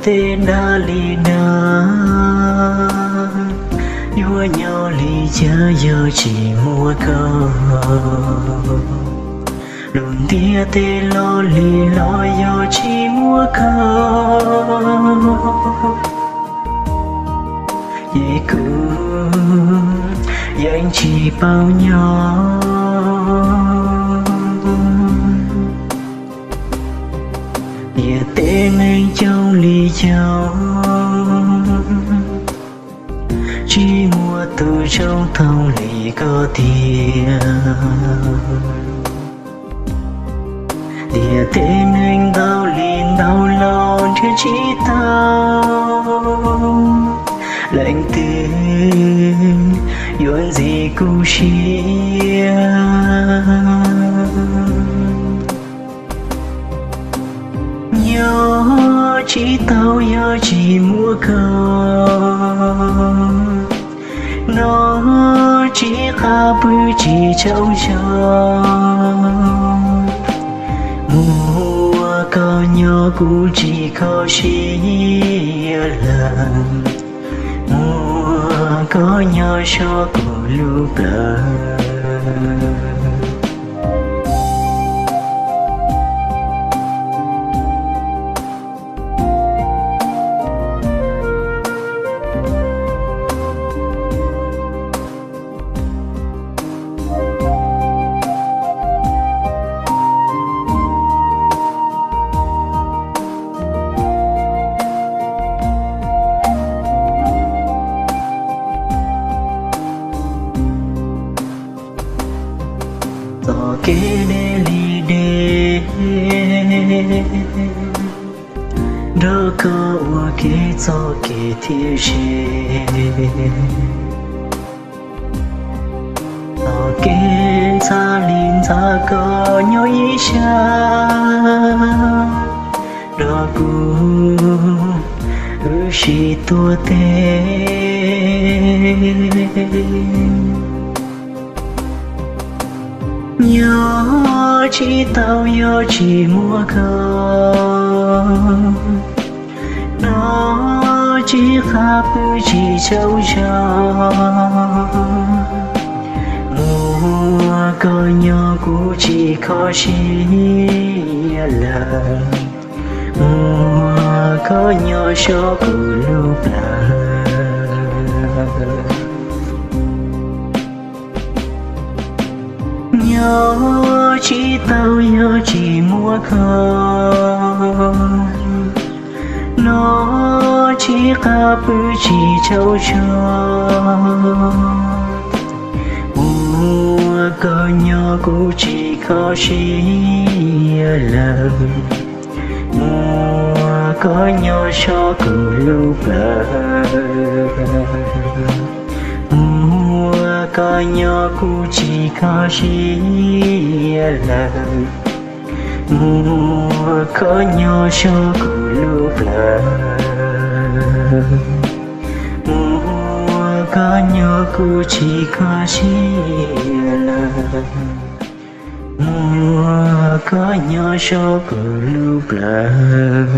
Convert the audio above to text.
Tej dag li dag, yuav nyob li cas yog tsis muaj koj? Lub ntiaj teb loj li los yog tsis muaj koj, ces kuv yeej tsis paub nyob. Tiam tej neeg coob li coob, tsis muaj tus zoo thooj li koj tiag. Tiam tej neeg ntau li ntau los nrhiav tsis tau leej twg yuav ntxim kuv siab. Nyob tsis tau yog tsis muaj koj, noj tsis qab pw tsis tsaug zog. Muaj koj nyob kuv tsis kho siab lawm, muaj koj nyob so kuv lub plawv. Txoj kev deb li deb, nrog koj ua ke txoj kev thiaj ze. Txoj kev ntxhab li ntxhab koj nyob ib sab, nrog kuv wb sib tuav teb. Nyob tsis tau yog tsis muaj koj, noj tsis qab pw tsis tsaug zog. Muaj koj nyob kuv tsis kho siab lawm, muaj koj nyob so kuv lub plawv. Nyob tsis tau yog tsis muaj koj, noj tsis qab pw tsis tsaug zog. Muaj koj nyob kuv tsis kho siab lawm, muaj koj nyob so kuv lub plawv. Muaj koj nyob kuv tsis kho siab lawm, muaj koj nyob so kuv lub plawv. Muaj koj nyob kuv tsis kho siab lawm, muaj koj nyob so kuv lub plawv.